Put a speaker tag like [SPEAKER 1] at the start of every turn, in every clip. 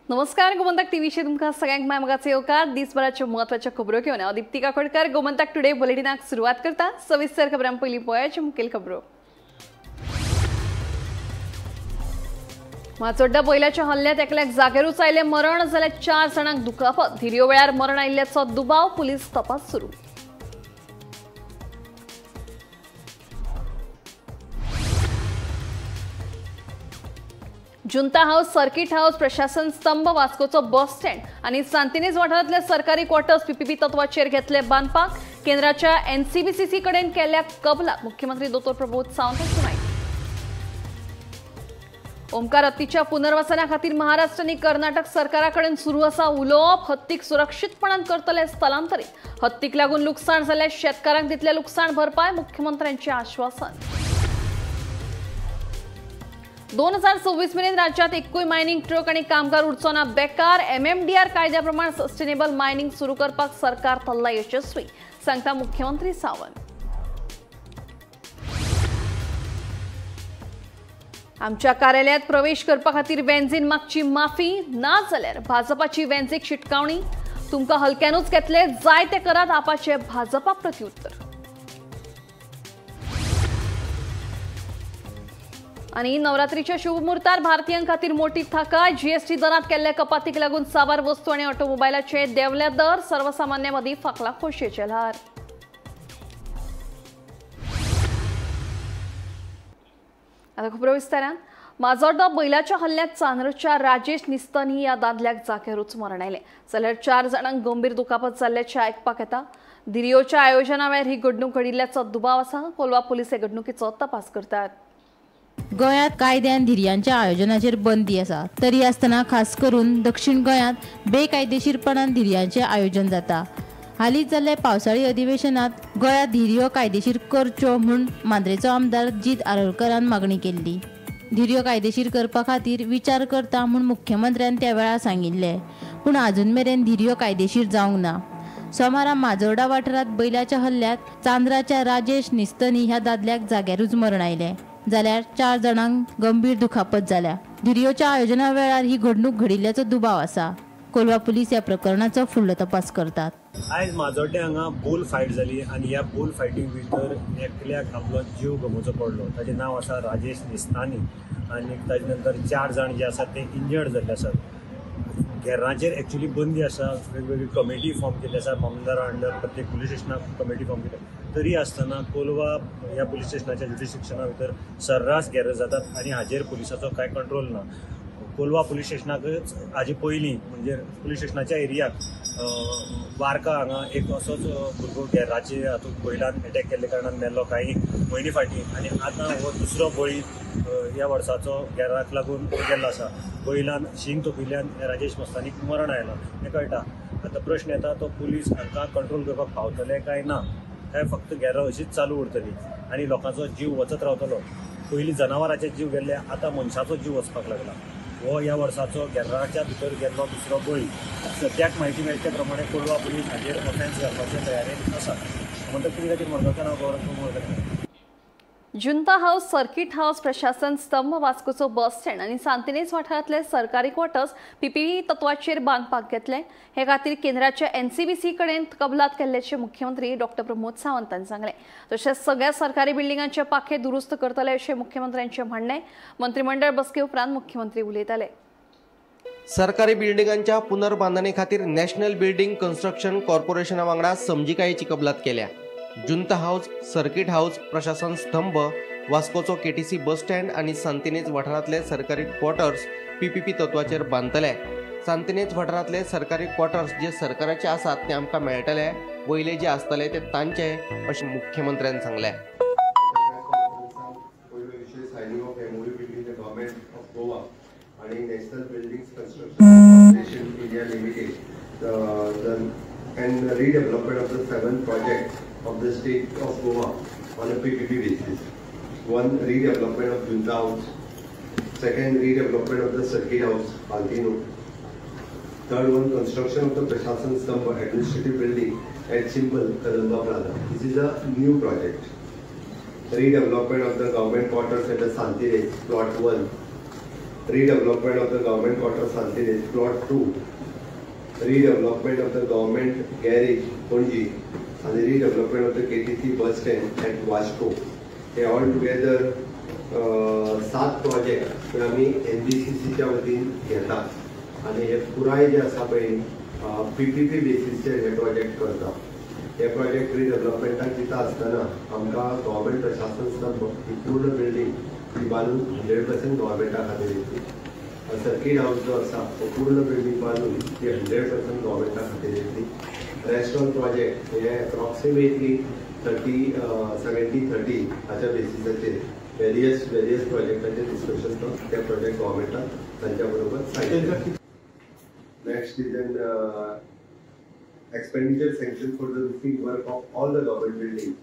[SPEAKER 1] नमस्कार, गोमंतक टीव्हीचेर तुमकां सगळ्यांक माय मोगाचो येवकार. दिसभराच्यो म्हत्वाच्यो खबरो घेवन हांव दीप्ती काकोडकर गोमंतक टुडे बुलेटिनाक सुरवात करता. सविस्तर खबरां पयलीं पळोवया मुखेल खबरो. माजोड्डा बैलाच्या हल्ल्यात एकल्याक जागेरूच आयलें मरण, जाल्यार 4 जाणांक दुखापत. धिरयो वेळार मरण आयिल्ल्याचो दुबाव, पुलीस तपास सुरू. जुंता हाऊस, सर्किट हाऊस, प्रशासन स्तंभ, वास्कोचो बस स्टँड आनी सांतिनेज वाठारांतले सरकारी क्वार्टर्स पीपीपी तत्वाचेर घेतले बांदपाक. केंद्राच्या एनसीबीसीसी कडेन केल्ल्या कबलात मुख्यमंत्री दोतोर प्रमोद सावंत हांची म्हायती. ओमकार हत्तीच्या पुनर्वसना खातीर महाराष्ट्र आनी कर्नाटक सरकारा कडेन सुरू आसा उलोवप. हत्तीक सुरक्षीतपणान करतले स्थलांतरीत. हत्तीक लागून लुकसाण जाल्ल्या शेतकारांक दितले लुकसाण भरपाय, मुख्यमंत्र्यांचें आश्वासन. 2026 मेरेन राज्यात एकूय मायनिंग ट्रक आनी कामगार उरचो ना बेकार. एमएमडीआर कायद्या प्रमाण सस्टेनेबल मायनिंग सुरू करपाक सरकार थल्ला यशस्वी, सांगता मुख्यमंत्री सावंत. आमच्या कार्यालयात प्रवेश करपा खातीर वेन्झीन मागची माफी, ना जाल्यार भाजपाची वेन्झीक शिटकावणी. तुमकां हलक्यानूच घेतले, जाय ते करात, आपाचे भाजपा प्रत्युत्तर. आनी नवरात्रीच्या शुभमुहूर्तार भारतीयां खातीर मोठी थाकाय. जीएसटी दरांत केल्ल्या कपातीक लागून साबार वस्तू आनी ऑटोमोबायलाचे देंवले दर. सर्वसामान्यां मदीं फांकला खोशयेचें ल्हार. आतां खबरो विस्तारान. माजोड्डा बैलाच्या हल्ल्यात चांद्रच्या राजेश निस्तनी ह्या दादल्याक जाग्यारूच मरण आयलें, जाल्यार 4 जाणांक गंभीर दुखापत जाल्ल्याचें आयकपाक येता. धिरयोच्या आयोजना वेळार ही घडणूक घडिल्ल्याचो दुबाव आसा. कोलवा पुलीस हे घडणुकीचो तपास करतात.
[SPEAKER 2] गोंयांत कायद्यान धिरयांच्या आयोजनाचेर बंदी आसा, तरी आसतना खास करून दक्षिण गोंयांत बेकायदेशीरपणान धिरयांचें आयोजन जाता. हालींच जाल्ल्या पावसाळी अधिवेशनांत गोंयांत धिरयो कायदेशीर करच्यो म्हूण मांद्रेचो आमदार जीत आरोलकरान मागणी केल्ली. धिरयो कायदेशीर करपा खातीर विचार करता म्हूण मुख्यमंत्र्यान त्या वेळार सांगिल्लें, पूण आजून मेरेन धिरयो कायदेशीर जावंक ना. सोमारा माजोर्डा वाठारांत बैलाच्या हल्ल्यांत चांद्राच्या राजेश निस्तनी ह्या दादल्याक जाग्यारूच मरण आयलें, जाल्यार 4 जाणांक गंभीर दुखापत जाल्या. धिरयोच्या आयोजना वेळार ही घडणूक घडिल्ल्याचो दुबाव आसा. कोलवा पुलीस ह्या प्रकरणाचो फुडलो तपास करतात.
[SPEAKER 3] आयज माजोड्डे हांगा बुल फायट जाली आनी ह्या बुल फायटींग भितर एकल्याक आपलो जीव गमोवचो पडलो. ताचें नांव आसा राजेश निस्तानी आनी ताजे नंतर 4 जाण जे आसात ते इंजर्ड जाल्ले आसात. घेरांचेर एक्चुअली बंदी आसा, वेगवेगळी कमिटी फॉर्म केल्ली आसा, मामलेदारा अंडर प्रत्येक पुलीस स्टेशनाक कमिटी फॉर्म केल्या. तरी आसतना कोलवा ह्या पुलीस स्टेशनाच्या ज्युरिस्डिक्शना भितर सर्रास घेर जातात आनी हाजेर पुलिसाचो कांय कंट्रोल ना. कोलवा पुलीस स्टेशनाकच हाजे पयलीं म्हणजे पुलीस स्टेशनाच्या एरियाक वारका हांगा एक असोच भुरगो घेराचे हातूंत बैलान एटॅक केल्ले कारणान मेल्लो कांय म्हयने फाटीं, आनी आतां हो दुसरो बळी ह्या वर्साचो घेराक लागून गेल्लो आसा. बैलान शींग तोपिल्ल्यान राजेश मस्तानीक मरण आयलां हें कळटा. आतां प्रश्न येता तो पुलीस हांकां कंट्रोल करपाक पावतले काय ना, काय फक्त घेरां अशीच चालू उरतली आनी लोकांचो जीव वचत रावतलो. पयलीं जनावरांचे जीव गेल्ले, आतां मनशाचो जीव वचपाक लागला. हो ह्या वर्साचो घेराच्या भितर गेल्लो दुसरो बळी. सद्याक म्हायती मेळटे प्रमाणे कोलवा पुलीस हाजेर ऑफेन्स घालपाचे तयारेन आसा. म्हणटकच तुमी खातीर मडगांवचें नांव गौरव मोडकरां.
[SPEAKER 1] जुंता हाऊस, सर्किट हाऊस, प्रशासन स्तंभ, वास्कोचो बस स्टँड आनी सांतिनेज वाठारांतले सरकारी क्वार्टर्स पीपीपी तत्वाचेर बांदपाक घेतले. हे खातीर केंद्राच्या एनसीबीसी कडेन कबलात केल्ल्याचें मुख्यमंत्री डॉक्टर प्रमोद सावंतान सांगलें. तशेंच सगळ्या सरकारी बिल्डिंगांचे पाखे दुरुस्त करतले अशें मुख्यमंत्र्यांचें म्हणणें. मंत्रिमंडळ बसके उपरांत मुख्यमंत्री उलयताले.
[SPEAKER 4] सरकारी बिल्डिंगांच्या पुनर्बांधणी खातीर नॅशनल बिल्डिंग कन्स्ट्रक्शन कॉर्पोरेशना वांगडा समजिकायेची कबलात केल्या. जुंता हाऊस, सर्किट हाऊस, प्रशासन स्तंभ, वास्कोचो केटीसी बस स्टँड आनी सांतिनेज वाठारांतले सरकारी क्वार्टर्स पीपीपी तत्वाचेर बांदतले. सांतिनेज वाठारांतले सरकारी क्वार्टर्स जे सरकाराचे आसात ते आमकां मेळटले, वयले जे आसतले ते तांचे, अशें मुख्यमंत्र्यान सांगलें.
[SPEAKER 5] National buildings construction corporation India limited and redevelopment of the 7 projects of the state of Goa on a PPP basis. 1, redevelopment of Junta House. 2nd, redevelopment of the Circuit House, Altino. 3rd one, construction of the Prashasan Stambh administrative building at Chimbel, Kadamba Plaza. This is a new project. Redevelopment of the government quarters at the Santinez, plot 1. Redevelopment of the government quarter Santinez plot 2, redevelopment of the government garage Panaji आनी redevelopment of the KTC bus stand at Vasco. Hey all together 7 project हे आमी एनबीसीसीच्या वतीन घेता आनी हे पुराय जे आसा पळय पीपीपी बेसीसचेर हे प्रोजेक्ट करता. हे प्रोजेक्ट रिडेव्हलपमेंटाक दिता आसतना आमकां गव्हर्मेंट प्रशासन स्तंभ ही पूर्ण बिल्डींग ही बांदून 100% गव्हर्मेंटा खातीर येतली. सर्कीट हावस जो आसा तो पूर्ण बिल्डींग बांदून ती 100% गव्हर्मेंटा खातीर येतली. रेस्टॉरंट प्रोजेक्ट हे अप्रॉक्सिमेटली 30-70-30 हाच्या बेसिसाचेर वेरियस प्रोजेक्टांचे डिस्कशन ते प्रोजेक्ट गव्हर्मेंटान तांच्या बरोबर सांगितले. Next is an expenditure sanction for the roofing work of all the government building.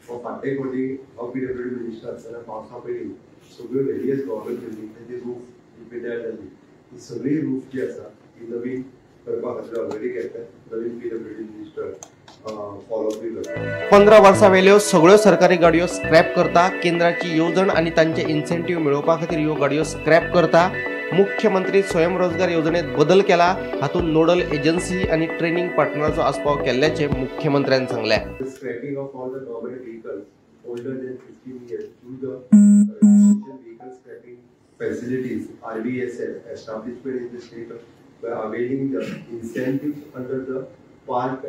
[SPEAKER 5] हो फाटले फावटी हांव पीडब्ल्यूडी मिनिस्टर आसतना पावसा पयलीं सगळ्यो वेरियस गव्हर्मेंट बिल्डिंगांची रूफ जी पिड्ड्यार जाली ती सगळी रूफ जी आसा ती नवीन करपा खातीर ऑलरेडी घेतल्या. नवीन पीडब्ल्यूडी मिनिस्टर फॉलोअप करता.
[SPEAKER 4] 15 वर्सां वेल्यो सगळ्यो सरकारी गाडयो स्क्रॅप करता. केंद्राची येवजण आनी तांचे इन्सेंटीव मेळोवपा खातीर ह्यो गाडयो स्क्रॅप करता. मुख्यमंत्री स्वयंरोजगार योजनेत बदल केला, हातूंत नोडल एजन्सी आनी ट्रेनिंग पार्टनराचो आस्पाव केल्ल्याचें मुख्यमंत्र्यान सांगलें.
[SPEAKER 5] Scrapping of all the government vehicles older than 15 years through the vehicle scrapping facilities RVSF establishment in the state by availing the incentives under the Part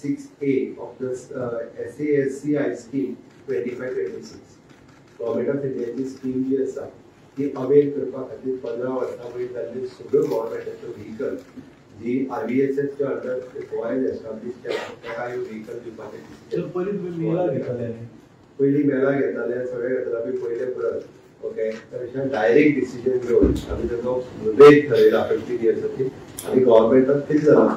[SPEAKER 5] 6A of the SASCI scheme 25-26. Government of इंडियाची scheme जी आसा ती avail करपा खातीर 15 वर्सां वयर जाल्ले सगळ्यो गव्हर्मेंटाच्यो व्हिकल जी आरव्हीएसएफच्या अंडर गोंयांत एस्टाब्लीश केला ताका ह्यो व्हिकल दिवपाचें डिसिजन. पयलीं मेला घेताले, सगळें घेताले, आमी पयले परत ओके तशें डायरेक्ट डिसिजन घेवन आमी ताचो रेट ठरयला 15 इयर्साची आनी गव्हर्मेंटान कितें जालां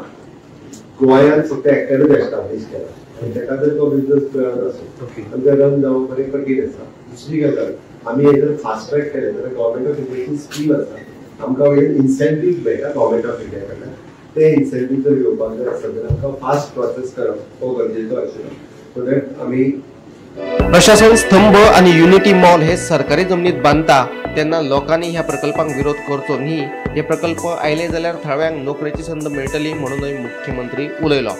[SPEAKER 5] गोंयांत फक्त एकट्यानूच एस्टाब्लीश केला आनी ताका जर तो बिजनस मेळत आसो आनी ते रन जावप बरें कठीण आसा. दुसरी गजाल आमी हे जर फास्ट ट्रॅक केलें जाल्यार गव्हर्मेंट ऑफ इंडियाची स्कीम आसा, आमकां वयर इन्सेंटीव मेळटा गव्हर्मेंट ऑफ इंडिया कडल्यान. ते इन्सेंटीव जर घेवपाक जाय आसत जाल्यार आमकां फास्ट प्रोसेस करप हो गरजेचो आशिल्लो सो that आमी
[SPEAKER 4] प्रशासन स्तंभ आनी युनिटी मॉल हे सरकारी जमनीत बांदता तेन्ना लोकांनी ह्या प्रकल्पांक विरोध करचो न्ही. हे प्रकल्प आयले जाल्यार थळाव्यांक नोकरेची संद मेळटली म्हणूनय मुख्यमंत्री उलयलो.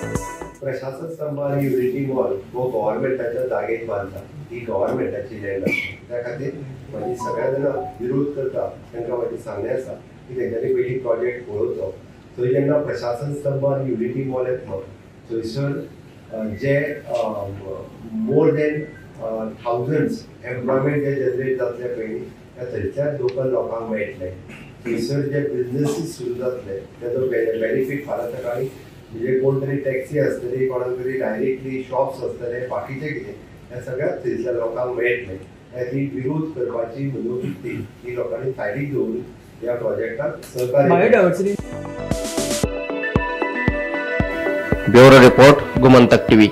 [SPEAKER 5] प्रशासन स्तंभ आनी युनिटी मॉल हो गव्हर्मेंटाच्या जागेत बांदता, ही गव्हर्मेंटाची लँड आसा. त्या खातीर म्हाजी सगळ्या जाणां विरोध करता तांकां म्हाजी सांगणें आसा की तेंच्यांनी पयलीं प्रोजेक्ट पळोवचो. थंय जेन्ना प्रशासन स्तंभ आनी युनिटी मॉल येतलो थंयसर जे मोर दॅन थावजंड्स एम्प्लॉयमेंट जे जनरेट जातले पळय त्या थंयच्याच लोकल लोकांक मेळटले. थंयसर जे बिजनसीस सुरू जातले तेजो बेनिफीट फाल्यां सकाळीं म्हणजे कोण तरी टॅक्सी आसतली, कोणाक तरी डायरेक्टली शॉप्स आसतले, बाकीचे कितें ह्या सगळ्याच थंयसर लोकांक मेळटले. त्या ती विरोध करपाची मनोवृत्ती ही लोकांनी सायडीक दवरून ह्या प्रोजेक्टाक सहकार्य.
[SPEAKER 4] Bureau report, Gomantak TV.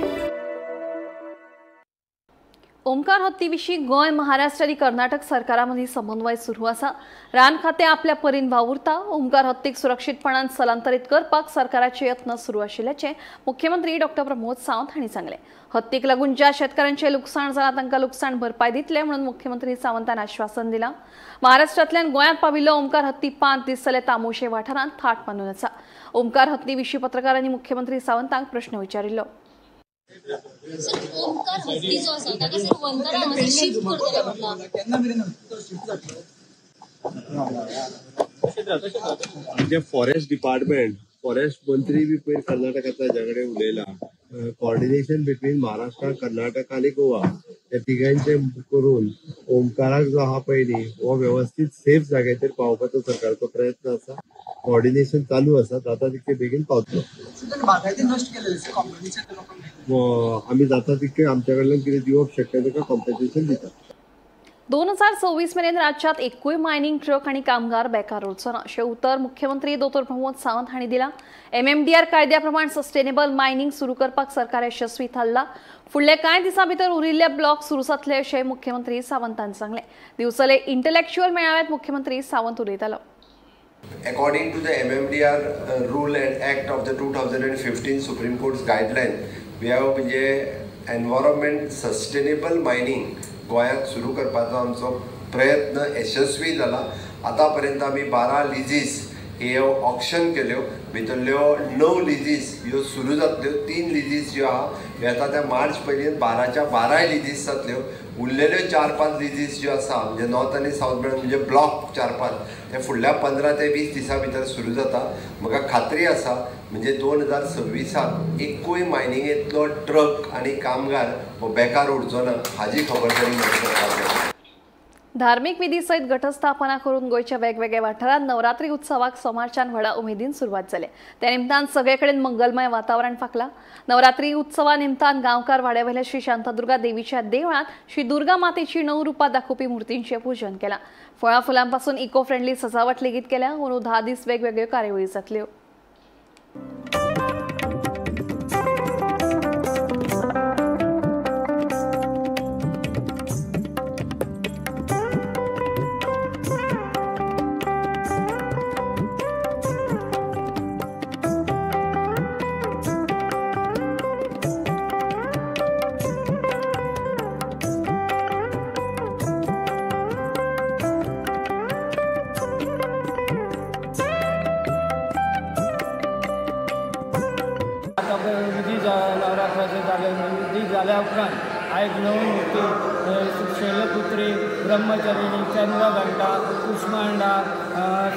[SPEAKER 1] Omkar हत्तीविशीं Goa, Maharashtra आनी कर्नाटक सरकारा मदीं समन्वय सुरू आसा. रान खातें आपल्या परीन वावुरता. ओमकार हत्तीक सुरक्षीतपणान स्थलांतरीत करपाक सरकाराचे यत्न सुरू आशिल्ल्याचें मुख्यमंत्री डॉक्टर प्रमोद सावंत हांणी सांगलें. हत्तीक लागून ज्या शेतकारांचें लुकसाण जालां तांकां लुकसाण भरपाय दितले म्हणून मुख्यमंत्री सावंतान आश्वासन दिलां. महाराष्ट्रांतल्यान गोंयांत पाविल्लो ओमकार हत्ती 5 दीस जाले तामोशे वाठारांत थाट बांदून आसा. ओमकार हत्ती विशीं पत्रकारांनी मुख्यमंत्री सावंतांक प्रश्न विचारिल्लो.
[SPEAKER 6] ओमकार हत्ती जो आसा ताका सर वंदरा हांगासर शिफ्ट करतले म्हटलां.
[SPEAKER 5] आमचे फॉरेस्ट डिपार्टमेंट, फॉरेस्ट मंत्री बी पयर कर्नाटकांतल्या हेज्या कडेन उलयला. कॉर्डिनेशन बिटवीन महाराष्ट्र, कर्नाटक आनी गोवा ह्या तिगांचे करून ओमकाराक जो आहा पळय न्ही हो वेवस्थीत सेफ जाग्याचेर पावोवपाचो सरकारचो प्रयत्न आसा. कॉर्डिनेशन चालू आसा, जाता तितके बेगीन पावतलो. आमी जाता तितके आमच्या कडल्यान कितें दिवप शक्य ताका कॉम्पेन्सेशन दिता.
[SPEAKER 1] 2024 मेरेन राज्यात एकूय मायनिंग ट्रक आनी कामगार बेकार उरचो ना अशें उतर मुख्यमंत्री दोतोर प्रमोद सावंत हांणी दिलां. एमएमडीआर कायद्या प्रमाण सस्टेनेबल मायनिंग सुरू करपाक सरकार यशस्वी थारला. फुडल्या कांय दिसां भितर उरिल्ले ब्लॉक सुरू जातले अशें मुख्यमंत्री सावंतान सांगलें. दिवचले इंटलेक्च्युअल मेळाव्यात मुख्यमंत्री सावंत उलयतालो.
[SPEAKER 5] According to the MMDR rule and act of the 2015 Supreme Court's guideline, we have म्हणजे एनवायरमेंट सस्टेनेबल मायनिंग गोंयांत सुरू करपाचो आमचो प्रयत्न यशस्वी जाला आतां पर्यंत आमी 12 लिजीस हे ऑक्शन केल्यो, भितरल्यो 9 लिजीस ह्यो सुरू जातल्यो, 3 लिजीस ज्यो आहा ह्यो येता त्या मार्च पयलीं 12च्या 12 लिजीस जातल्यो. उरलेल्यो 4-5 लिजीस ज्यो आसा म्हणजे नॉर्थ आनी सावथ मेळून म्हणजे ब्लॉक 4-5 ते फुडल्या 15 ते 20 दिसां भितर सुरू जाता. म्हाका खात्री आसा म्हणजे 2026 एकूय मायनिंगेंतलो ट्रक आनी कामगार हो बेकार उरचो ना हाजी खबरदारी म्हाका.
[SPEAKER 1] धार्मिक विधी सहित घटस्थापना करून गोंयच्या वेगवेगळ्या वाठारांत नवरात्री उत्सवाक सोमारच्यान व्हडा उमेदीन सुरवात जाली. त्या निमतान सगळेकडेन मंगलमय वातावरण फाकला. नवरात्री उत्सवा निमतान गांवकार वाड्यावेल्या श्री शांतादुर्गा देवीच्या देवळात श्री दुर्गा मातेची 9 रूपां दाखोवपी मूर्तींचें पूजन केलां. फळां फुलांपासून इको फ्रेंडली सजावट लेगीत केल्या. अंदू 10 दीस वेगवेगळ्यो कार्यावळी जातल्यो.
[SPEAKER 7] नवरात्राचे जाले विधी जाल्या उपरांत आयज 9 मूर्ती शैलपुत्री, ब्रह्मचारिणी, चंद्रघंटा, कुष्मांडा,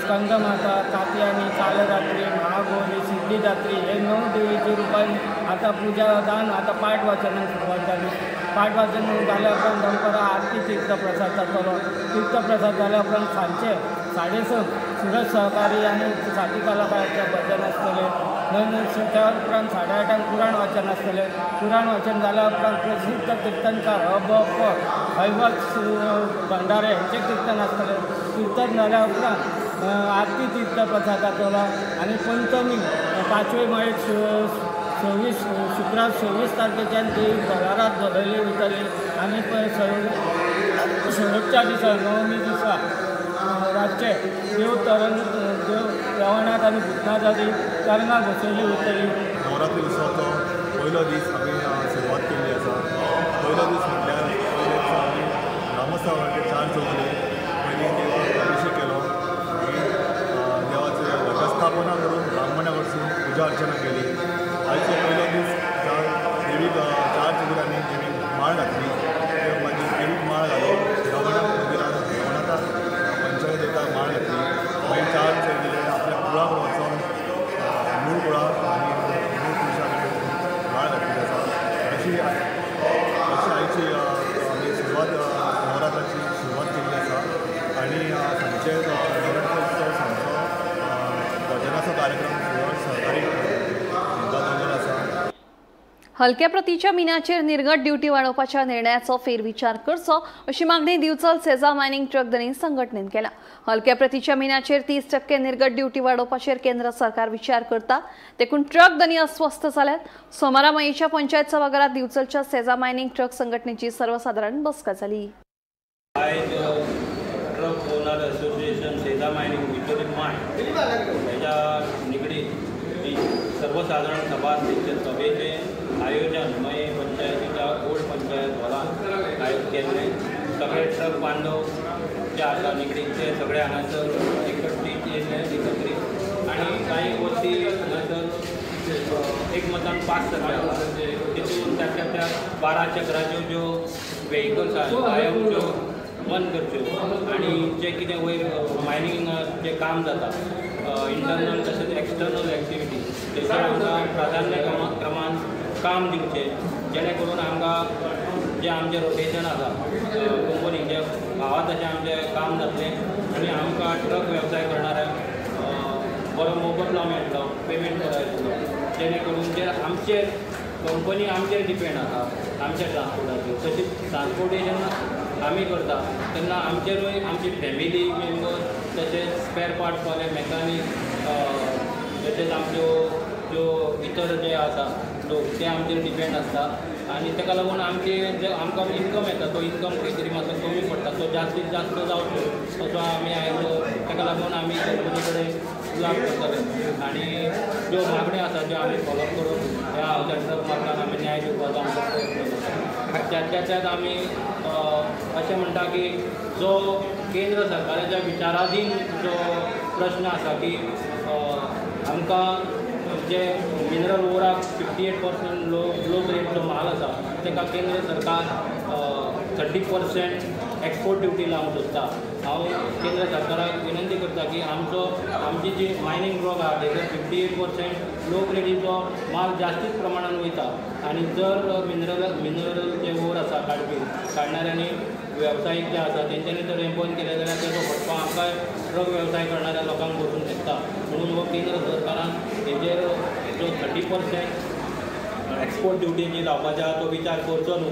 [SPEAKER 7] स्कंदमाता, कात्यायनी, कालरात्री, महागौरी, सिद्धिदात्री हे 9 देवीचे रुपान आतां पुजा जावन आतां पाठ वाचनाक सुरवात जाली. पाठ वाचन जाल्या उपरांत दनपारां आरती तीर्थप्रसाद जातलो. तीर्थप्रसाद जाल्या उपरांत सांजचे 6:30 सुरज सहकारी आनी साथी कलाकारांचें भजन आसतलें. त्या उपरांत 8:30 पुराण वाचन आसतलें. पुराण वाचन जाल्या उपरांत प्रसिद्ध कीर्तनकार अ ब प हैवत भंडारे हेंचें कीर्तन आसतलें. कीर्तन जाल्या उपरांत आरती तीर्थप्रसाद जातलो आनी पंचमी 5वे माळेक 26 शुक्रार 26 तारखेच्यान देवी भरारात घडयली वयतली आनी शेवटच्या दिसा नवमी दिसा रातचे देव तरंग देव रवणात आनी भूतनाथ आदी तरंगां बसयली वयतली.
[SPEAKER 8] नवरात्री उत्सवाचो पयलो दीस आमी सुरवात केल्ली आसा. पयलो दीस म्हटल्यार पयले दिसा आमी ग्रामस्थां 4 चौगुले पयलीं देवाक अभिशेक केलो, मागीर देवाची घटस्थापना करून ब्राह्मणा कडसून पुजा अर्चना केली. आयचो पयलो दीस देवीक 4 चौगुल्यांनी देवीक माळ घातली, मागीर देवीक माळ घालो, रवणाक मंदिरान रवणाथाक पंचायत देवताक माळ घातली, मागीर 4 चौगुले आपल्या कुळाक वचोन मूळ कुळाक आनी मूळ पुरुशा कडेन माळ घातलेली आसा. अशी अशी आयची आमी सुरवात नवरात्राची सुरवात केल्ली आसा. आनी सांजचे नवरात्र उत्सव सांजचो भजनाचो कार्यक्रम सुरवात सहकारी दवरलेलो आसा.
[SPEAKER 1] हलक्या प्रतीच्या मिनाचेर निर्गत ड्युटी वाडोवपाच्या निर्णयाचो फेरविचार करचो अशी मागणी दिवचल सेजा मायनिंग ट्रक धनी संघटनेन केला. हलक्या प्रतीच्या मिनाचेर 30% निर्गत ड्युटी वाडोवपाचेर केंद्र सरकार विचार करता, देखून ट्रक धनी अस्वस्थ जाल्यात. सोमारा मयेच्या पंचायत सभाघरात दिवचलच्या सेजा मायनिंग ट्रक संघटनेची सर्वसाधारण बसका जाली.
[SPEAKER 9] आयज truck owner association Seza mining Bicholim mine हेच्या निगडीत सर्वसाधारण सभा आसली. सभेचें आयोजन मये पंचायतीच्या ओल्ड पंचायत हॉलांत आयोजीत केल्लें. सगळे ट्रक बांधव जे आसा निगडीचे सगळे हांगासर एकत्रीत येयल्ले एकत्रीत आनी कांय गोश्टी हांगासर एकमतान पास जाल्ले आसा. तितून ताच्या त्या 12 चक्राच्यो ज्यो वेहिकल्स आसा कायमच्यो बंद करच्यो आनी जें कितें वयर मायनिंग जें काम जाता इंटरनल तशेंच एक्सटर्नल एक्टिविटी तेचेर आमकां प्राधान्य क्रमान काम दिवचें, जेणे करून आमकां जें आमचें रोटेशन आसा कंपनी जे भावा तशें आमचें काम जातलें आनी आमकां ट्रक वेवसाय करणाऱ्यांक बरो मोबदलो मेळटलो, पेमेंट बरो येतलो, जेणे करून जे आमचे कंपनी आमचेर डिपेंड आसा आमच्या ट्रान्सपोर्टाचेर, तशीच ट्रान्सपोर्टेशन आमी करता तेन्ना आमचेरूय आमची फॅमिली मेंबर तशेंच स्पेर पार्ट्सवाले मॅकानीक तशेंच आमच्यो ज्यो इतर जे आसा लोक ते आमचेर डिपेंड आसता आनी ताका लागून आमचे जे आमकां इनकम येता तो इनकम खंय तरी मातसो कमी पडटा, तो जास्तीत जास्त जावचो तसो आमी आयज ताका लागून आमी कंपनी कडेन उलोवप करतले आनी ज्यो मागण्यो आसा त्यो आमी फॉलोअप करून ह्या आमच्या ट्रक मालकांक आमी न्याय दिवपाचो आमचो प्रयत्न करता. त्यातल्या त्यात आमी अशें अशें म्हणटा की जो केंद्र सरकाराच्या विचाराधीन जो प्रश्न आसा की आमकां जे मिनरल ओराक 58% लो ग्रेड जो म्हाल आसा ताका केंद्र सरकार 30% एक्सपोर्ट ड्युटी लावंक सोदता. हांव केंद्र सरकाराक विनंती करता की आमची जी मायनींग ब्लॉक आहा तेजो 58% लो ग्रेडीचो माल जास्तीच प्रमाणान वयता आनी जर मिनरल जे ओर आसा काडणाऱ्यांनी वेवसायीक जे आसा तेंच्यांनी जर हें बंद केलें जाल्यार तेजो फटको आमकां ट्रक वेवसाय करणाऱ्या लोकांक बसूंक शकता. म्हणून हो केंद्र सरकारान हेजेर जो 30% एक्सपोर्ट ड्युटी जी लावपाची आहा तो विचार करचो न्हू.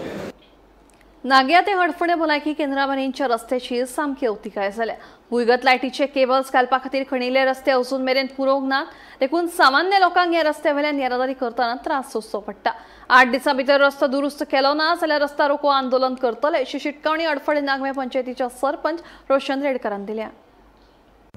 [SPEAKER 1] नाग्या ते हडफणे भलायकी केंद्रा मेरेनच्या रस्त्याची सामकी अवतिकाय जाल्या. भुंयगत लायटीचे केबल्स घालपा खातीर खणिल्ले रस्ते अजून मेरेन पुरोवंक नात, देखून सामान्य लोकांक ह्या रस्त्या वेल्यान येरादारी करतना त्रास सोंसचो पडटा. 8 दिसां भितर रस्तो दुरुस्त केलो ना जाल्यार रस्ता रोको आंदोलन करतले अशी शिटकावणी हडफणे नागव्या पंचायतीच्या सरपंच रोशन रेडकरान दिल्या.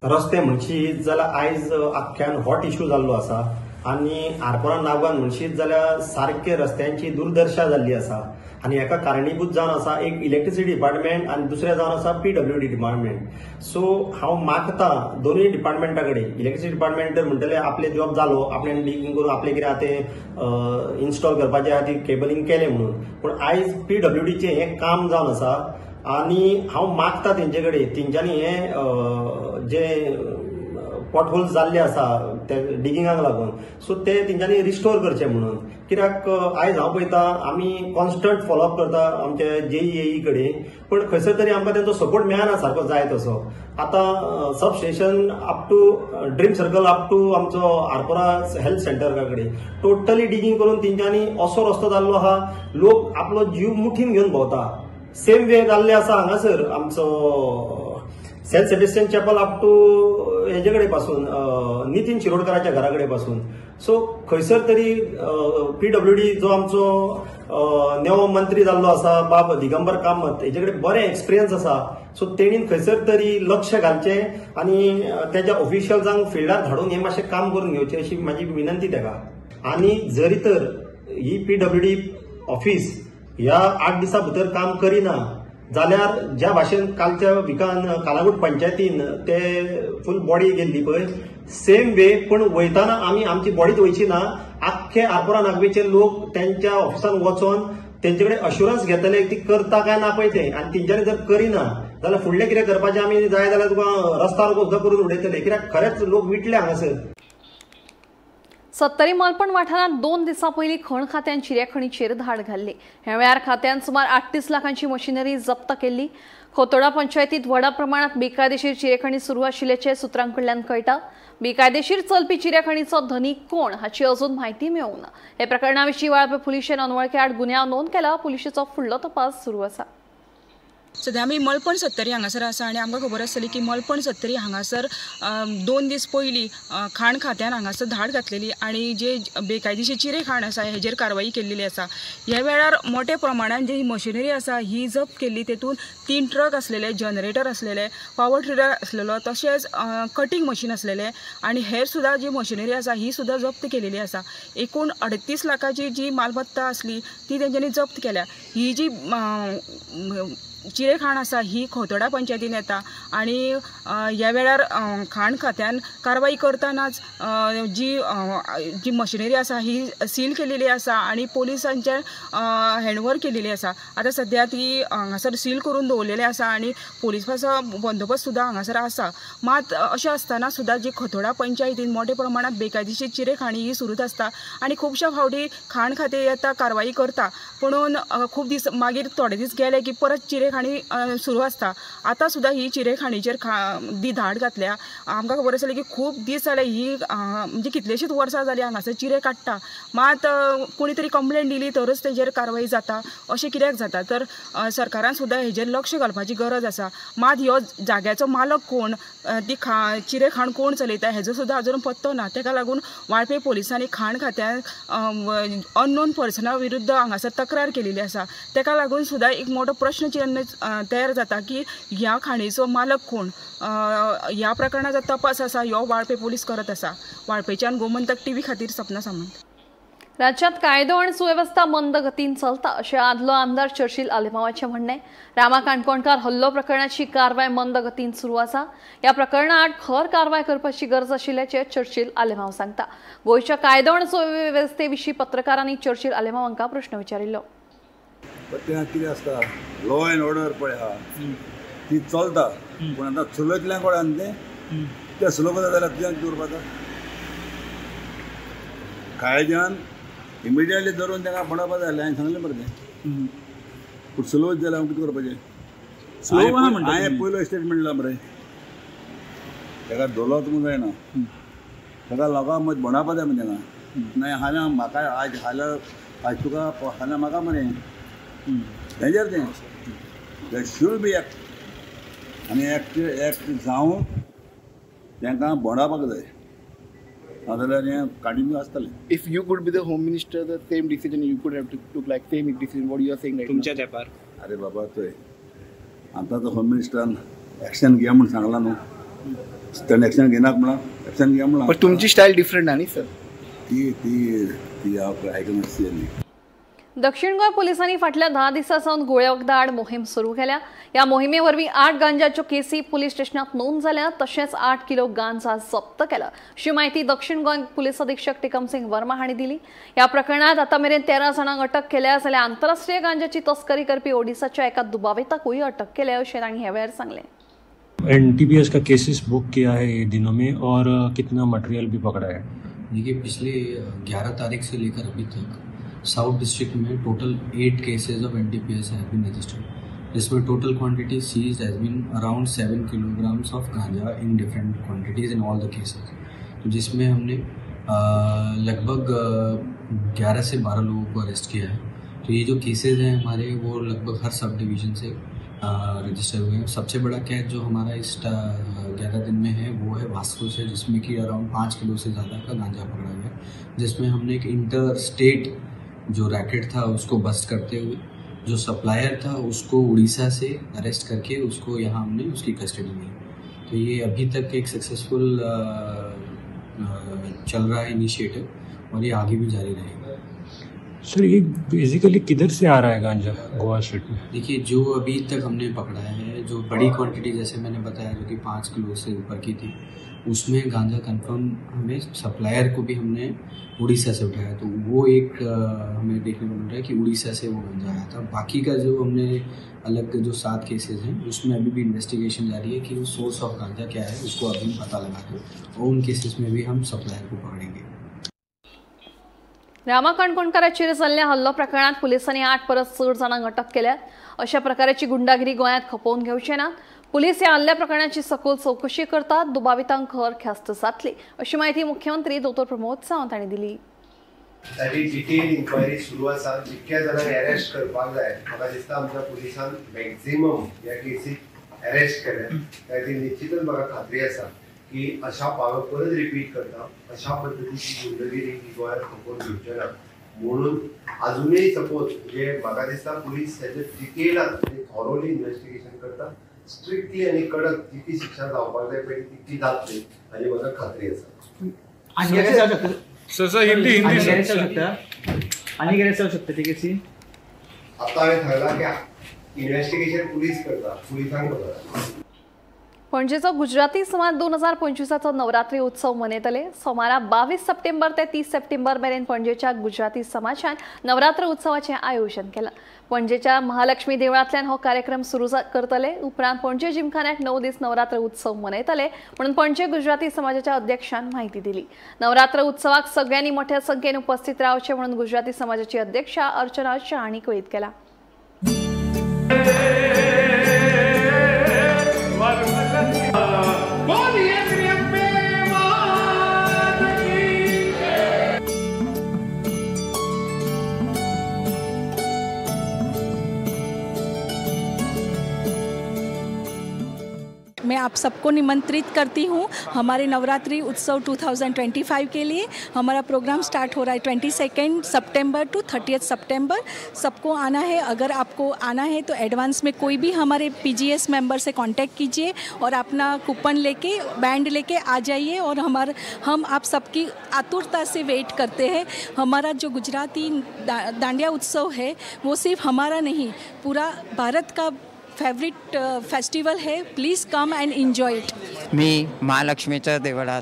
[SPEAKER 3] रस्ते म्हणशीत जाल्यार आयज आख्ख्यान हॉट इश्यू जाल्लो आसा आनी आरपोरा नागवान म्हणशीत जाल्यार सारके रस्त्यांची दुर्दशा जाल्ली आसा आनी हेका कारणीभूत जावन आसा एक इलेक्ट्रिसिटी डिपार्टमेंट आनी दुसरें जावन आसा पीडब्ल्यूडी डिपार्टमेंट. सो हांव मागता दोनूय डिपार्टमेंटा कडेन, इलेक्ट्रिसिटी डिपार्टमेंट तर म्हणटले आपले जॉब जालो, आपणे डिगींग करून आपले कितें आहा तें इन्स्टॉल करपाचें आहा ती केबलिंग केलें म्हणून, पूण आयज पीडब्ल्यूडीचें हें काम जावन आसा आनी हांव मागता तेंचे कडेन तेंच्यांनी हें जे पॉटहोल्स जाल्ले आसा ते डिगिंगाक लागून सो ते तेंच्यांनी रिस्टोर करचे म्हणून. कित्याक आयज हांव पळयता आमी कॉन्स्टंट फॉलोअप करता आमच्या जेई कडेन, पूण खंयसर तरी आमकां तेंचो सपोर्ट मेळना सारको जाय तसो. आतां sub station up to dream circle up to आमचो आरपोरा हेल्थ सेंटरा कडेन टोटली डिगींग करून तेंच्यांनी असो रस्तो जाल्लो आहा लोक आपलो जीव मुठीन घेवन भोंवता. सेम वे जाल्ले आसा हांगासर आमचो Saint Sebastian chapel up to हेजे कडेन पासून नितीन शिरोडकराच्या घरा कडेन पासून. सो खंयसर तरी पीडब्ल्यूडी जो आमचो नवो मंत्री जाल्लो आसा बाब दिगंबर कामत हेजे कडेन बरें एक्सपिरियन्स आसा, सो तेणीन खंयसर तरी लक्ष घालचें आनी तेज्या ऑफिशियल्सांक फिल्डार धाडून हें मातशें काम करून घेवचें अशी म्हाजी विनंती तेका. आनी जरी तर ही पीडब्ल्यूडी ऑफिस ह्या 8 दिसां भितर काम करिना जाल्यार ज्या भाशेन कालच्या विकान कालागूट पंचायतीन ते फूल बॉडी गेल्ली पळय सेम वे, पूण वयताना आमी आमची बॉडीत वयची ना, आख्खे आरपोरा नागवेचे लोक तेंच्या ऑफिसान वचोन तेंचे कडेन अश्युरन्स घेतले ती करता काय ना पळय तें, आनी तेंच्यांनी जर करिना जाल्यार फुडलें कितें करपाचें आमी जाय जाल्यार तुका रस्ता रोको सुद्दां करून उडयतले, कित्याक खरेंच लोक विटले हांगासर.
[SPEAKER 1] सत्तरी मलपण वाठारांत 2 दिसां पयलीं खण खात्यान चिऱ्याखणीचेर धाड घाल्ली. ह्या वेळार खात्यान सुमार 38 लाखांची मशिनरी जप्त केल्ली. खोतोडा पंचायतीत व्हडा प्रमाणात बेकायदेशीर चिरेखणी सुरू आशिल्ल्याचें सुत्रां कडल्यान कळटा. बेकायदेशीर चलपी चिऱ्याखणीचो धनी कोण हाची अजून म्हायती मेळूंक ना. हे प्रकरणा विशीं वाळपय पुलिशेन अनवळखे आड गुन्यांव नोंद केला. पुलिशेचो फुडलो तपास सुरू आसा.
[SPEAKER 10] सद्या आमी मलपण सत्तरी हांगासर आसा आनी आमकां खबर आसतली की मलपण सत्तरी हांगासर 2 दीस पयलीं खाण खात्यान हांगासर धाड घातलेली आनी जे बेकायदेशीर चिरे खाण आसा हेजेर कारवाई केल्लेली आसा. ह्या वेळार मोठ्या प्रमाणान जी मशिनरी आसा ही जप्त केल्ली, तेतून 3 ट्रक आसलेले, जनरेटर आसलेले, पावर ट्रिलर आसलेलो, तशेंच कटींग मशीन आसलेले आनी हेर सुद्दां जी मशिनरी आसा ही सुद्दां जप्त केलेली आसा. एकूण 38 लाखाची जी मालमत्ता आसली ती तेंच्यांनी जप्त केल्या. ही जी चिरे खाण आसा ही खोतोडा पंचायतीन येता आनी ह्या वेळार खाण खात्यान कारवाई करतनाच जी जी मशिनरी आसा ही सील केलेली आसा आनी पोलिसांच्या हँडओवर केलेली आसा. आतां सद्या ती हांगासर सील करून दवरलेली आसा आनी पोलिसाचो बंदोबस्त सुद्दां हांगासर आसा. मात अशें आसतना सुद्दां जी खोतोडा पंचायतीन मोठ्या प्रमाणांत बेकायदेशीर चिरे खाणी ही सुरूच आसता आनी खुबश्या फावटी खाण खातें येता कारवाई करता, पुणून खूब दीस मागीर थोडे दीस गेले की परत चिरे खाणी सुरू आसता. आतां सुद्दां ही चिरे खाणीचेर दी धाड घातल्या. आमकां खबर आसली की खूब दीस जाले ही म्हणजे कितलेशीच वर्सां जाली हांगासर चिरे काडटा, मात कोणी तरी कंप्लेन दिली तरच तेजेर कारवाई जाता अशें कित्याक जाता? तर सरकारान सुद्दां हेजेर लक्ष घालपाची गरज आसा. मात ह्यो जाग्याचो मालक कोण, ती चिरे खाण कोण चलयता हेजो सुद्दां अजून पत्तो ना. तेका लागून वाळपे पोलिसांनी खाण खात्यान अननोन पर्सना विरुद्ध हांगासर तक्रार केलेली आसा. तेका लागून सुद्दां एक मोठो प्रश्न चिन्ह तयार जाता की ह्या खाणीचो मालक कोण. ह्या प्रकरणाचो तपास आसा ह्यो वाळपे पोलीस करत आसा. वाळपेच्यान गोमंतक टीव्ही खातीर सपना सामंत.
[SPEAKER 1] राज्यात कायदो आणि सुव्यवस्था मंद गतीन चलता अशें आदलो आमदार चर्चिल आलेमावाचें म्हणणें. रामा काणकोणकार हल्लो प्रकरणाची कारवाय मंद गतीन सुरू आसा. ह्या प्रकरणात खर कारवाय करपाची गरज आशिल्ल्याचें चर्चिल आलेमाव सांगता. गोंयच्या कायदो आनी सुवेवस्थे विशीं पत्रकारांनी चर्चिल आलेमाव हांकां प्रश्न विचारिल्लो.
[SPEAKER 11] कितें आसता लॉ एंड ऑर्डर पळय आहा ती चलता, पूण आतां चलयतल्या कोणान तें तें स्लो करता जाल्यार तुज्यान कितें करपाचो? कायद्यान इमिडिएटली धरून ताका पडपा जाय हांवें सांगलें मरे तें, पूण स्लो जाल्यार हांव कितें करपाचें? हांवें पयलो स्टेटमेंट दिला मरे, ताका धरलोच म्हूण जायना, ताका लोकां मदीं म्हणपा जाय मरे ताका. नाही हाल्यां म्हाका आयज हाल्यां आयज तुका हाल्यां म्हाका मरे डेंजर तें. That should be act आनी एक्ट एक्ट जावन तांकां बोंडावपाक जाय, नाजाल्यार हें कंटिन्यू आसतलें.
[SPEAKER 12] If you could be the home minister, the same decision you could have took, like same decision what you are saying right now.
[SPEAKER 13] तुमच्या तेंपार?
[SPEAKER 11] अरे बाबा चोय, आतां तो होम मिनिस्टरान एक्शन घे म्हूण सांगलां न्हू, ताणें एक्शन घेनाक म्हणलां, एक्शन घे म्हणलां.
[SPEAKER 12] पण तुमची स्टायल डिफरंट आहा न्ही सर?
[SPEAKER 11] ती ती ती हांव आयकनासली.
[SPEAKER 1] दक्षिण गोंय पोलिसांनी फाटल्या 10 दिसां सावन गोळ्या वखदां आड मोहीम सुरू केल्या. ह्या मोहिमे वरवीं 8 गांजाच्यो केसी पुलीस स्टेशनात नोंद जाल्या, तशेंच 8 किलो गांजा जप्त केला अशी म्हायती दक्षिण गोंय पुलीस अधीक्षक टिकमसिंग वर्मा हांणी दिली. ह्या प्रकरणांत आतां मेरेन 13 जाणांक अटक केल्या, जाल्यार आंतरराष्ट्रीय गांजाची तस्करी करपी ओडिसाच्या एका दुबाविताकूय अटक केल्या अशें तांणी ह्या वेळार सांगलें.
[SPEAKER 3] एनटीपीएस का केसेस बुक किया है ये दिनों में और कितना मटेरियल भी पकड़ा है?
[SPEAKER 14] देखिए, पिछले 11 तारीख से लेकर अभी तक साउथ डिस्ट्रिक्ट में total 8 cases of NDPS have been registered, जिसमें total quantity seized has been around 7 kilograms of ganja in different quantities in all the cases. तो जिसमें हमने लगभग 11 से 12 लोगों को अरेस्ट किया है. तो ये जो केसेज हैं हमारे वो लगभग हर सब डिवीज़न से रजिस्टर हुए हैं. सबसे बड़ा कैच जो हमारा इस 11 दिन में है वो है वास्को से, जिसमें कि अराउंड 5 किलो से ज़्यादा का गांजा पकड़ा गया, जिसमें हमने एक इंटर स्टेट जो रैकेट था उसको बस्ट करते हुए जो सप्लायर था उसको उड़ीसा से अरेस्ट करके उसको यहाँ हमने उसकी कस्टडी ली. तो ये अभी तक एक सक्सेसफुल चल रहा है इनिशिएटिव और ये आगे भी जारी रहेगा.
[SPEAKER 3] सर, ये बेसिकली किधर से आ रहा है गांजा गोवा स्टेट में?
[SPEAKER 14] देखिए, जो अभी तक हमने पकड़ा है, जो बड़ी क्वांटिटी जैसे मैंने बताया जो कि 5 किलो से ऊपर की थी, उसमें गांजा कंफर्म हमें सप्लायर को भी हमने उड़ीसा से उठाया, तो वो एक हमें देखने को मिल रहा है कि उड़ीसा से वो गांजा आया था. बाकी का जो हमने अलग जो 7 केसेज हैं उसमें अभी भी इन्वेस्टिगेशन जारी है कि वो सोर्स ऑफ गांजा क्या है, उसको अभी हम पता लगा के और उन केसेस में भी हम सप्लायर को पकड़ेंगे.
[SPEAKER 1] रामा काणकोणकाराचेर जाल्ल्या हल्लो प्रकरणात पुलिसांनी 8 परस चड जाणांक अटक केल्या. अशा प्रकाराची गुंडागिरी गोंयांत खपोवन घेवचे ना. पुलीस ह्या हल्ल्या प्रकरणाची सखोल चवकशी करतात. दुबावितांक खर ख्यास्त जातली अशी म्हायती मुख्यमंत्री डॉ प्रमोद सावंत हांणी दिली.
[SPEAKER 5] ताची डिटेल इन्क्वायरी सुरू आसा. जितक्या जाणांक अरेस्ट करपाक जाय, म्हाका दिसता आमच्या पुलिसान मॅक्झिमम ह्या केसीक अरेस्ट केल्या. त्या खातीर निश्चितच म्हाका खात्री आसा की अशा हांव परत रिपीट करता, अशा पद्दतीची गुंडगिरी ही गोंयांत खपोवन घेवचे ना. म्हणून अजूनय सपोज म्हणजे म्हाका दिसता पुलीस ताचे डिटेलान म्हणजे थॉरोली इन्वेस्टिगेशन करता, स्ट्रिक्टली आनी कडक जितकी शिक्षा जावपाक जाय पळय तितकी जातली हाजी म्हाका खात्री आसा. आतां हांवें सांगलां की इन्वेस्टिगेशन पुलीस करता, पुलिसांक खबर आसा.
[SPEAKER 1] पणजेचो गुजराती समाज 2025चो नवरात्री उत्सव मनयतले. सोमारा 22 सप्टेंबर ते 30 सप्टेंबर मेरेन पणजेच्या गुजराती समाजान नवरात्र उत्सवाचें आयोजन केलां. पणजेच्या महालक्ष्मी देवळांतल्यान हो कार्यक्रम सुरू करतले. उपरांत पणजे जिमखान्याक 9 दीस नवरात्र उत्सव मनयतले म्हणून पणजे गुजराती समाजाच्या अध्यक्षान म्हायती दिली. नवरात्र उत्सवाक सगळ्यांनी मोठ्या संख्येन उपस्थित रावचें म्हणून गुजराती समाजाची अध्यक्षा अर्चना शाह हांणी कळीत केलां.
[SPEAKER 13] मैं आप सबको निमंत्रित करती हूँ हमारे नवरात्रि उत्सव 2025 के लिए। हमारा प्रोग्राम स्टार्ट हो रहा है 22 सितंबर टू 30 सितंबर। सबको आना है। अगर आपको आना है तो एडवांस में कोई भी हमारे PGS member से कांटेक्ट कीजिए और अपना कूपन लेके, बैंड लेके आ जाइए। और हम आप सबकी आतुरता से वेट करते हैं। हमारा जो गुजराती दांडिया उत्सव है वो सिर्फ हमारा नहीं, पूरा भारत का फेवरेट फेस्टिवल है। Please come and enjoy it.
[SPEAKER 15] मी महालक्ष्मीच्या देवळात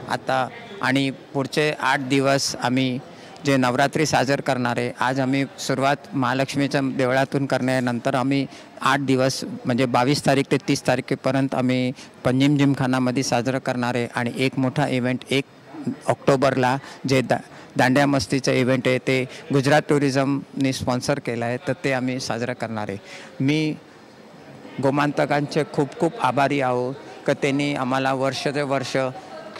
[SPEAKER 15] आता आणि पुढचे 8 दिवस आम्ही जे नवरात्री साजर करणार आहे। आज आम्ही सुरुवात महालक्ष्मीच्या देवळातून करण्यानंतर आम्ही 8 दिवस म्हणजे 22 तारीख ते 30 तारखेपर्यंत आम्ही पंजिम जिमखानामध्ये साजरं करणार आहे। आणि एक मोठा इव्हेंट 1 ऑक्टोबरला जे दांडिया मस्तीचं इव्हेंट आहे ते गुजरात टुरिझमने स्पॉन्सर केलं आहे, तर ते आम्ही साजरं करणार आहे। मी गोमांतकांचे खूप खूप आभारी आहोत का त्यांनी आम्हाला वर्षाचे वर्ष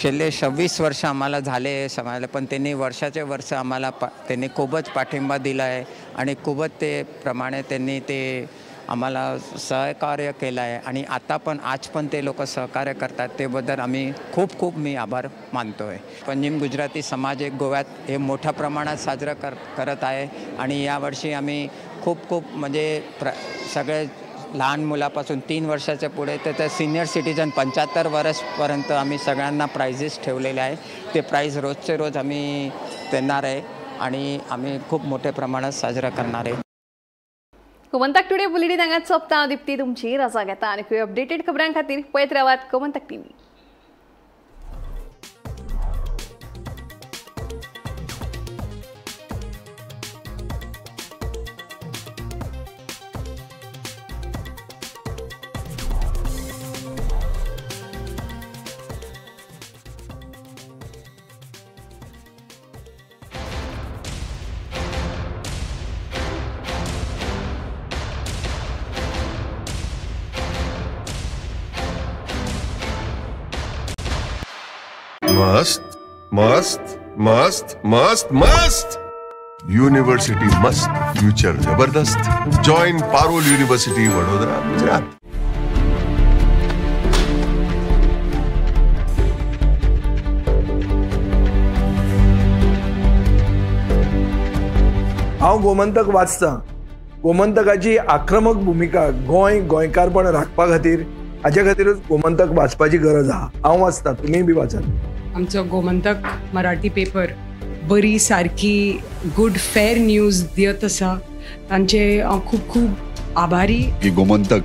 [SPEAKER 15] छेल्ले 26 वर्ष आम्हाला झाले समाजाला, पण त्यांनी वर्षाचे वर्ष आम्हाला त्यांनी खूपच पाठिंबा दिला आहे आणि खूपच ते प्रमाणे त्यांनी ते आम्हाला सहकार्य केलं आहे। आणि आता पण आज पण ते लोक सहकार्य करतात, त्याबद्दल आम्ही खूप खूप मी आभार मानतो आहे। पंजिम गुजराती समाज एक गोव्यात हे मोठ्या प्रमाणात साजरं करत आहे आणि यावर्षी आम्ही खूप खूप म्हणजे सगळे लहान मुलापासून 3 वर्षाच्या पुढे तर त्या सिनियर सिटीजन 75 वर्षपर्यंत आम्ही सगळ्यांना प्राइजेस ठेवलेले आहे। ते प्राईज रोजचे रोज आम्ही देणार आहे आणि आम्ही खूप मोठ्या प्रमाणात साजरा करणार आहे।
[SPEAKER 1] गोमंतक टुडे बुलेटिन हांगाच सोंपता। दीप्ती तुमची रजा घेता आनी अपडेटेड खबरां खातीर पळयत रावात गोमंतक टीव्ही।
[SPEAKER 5] मस्त मस्त मस्त मस्त मस्त यूनिवर्सिटी मस्त, फ्यूचर जबरदस्त। Join Parul university Vadodara, Gujarat.
[SPEAKER 16] हांव गोमंतक वाचता। गोमंतकाची आक्रमक भूमिका गोंय गोंयकारपण राखपा खातीर हाजे खातीरच गोमंतक वाचपाची गरज आहा। हांव वाचता, तुमी बी वाचात।
[SPEAKER 17] आमचो गोमंतक मराठी पेपर बरी सारकी गुड फेअर न्यूज दियत आसा, तांचे हांव खूब खूब आभारी।
[SPEAKER 5] गोमंतक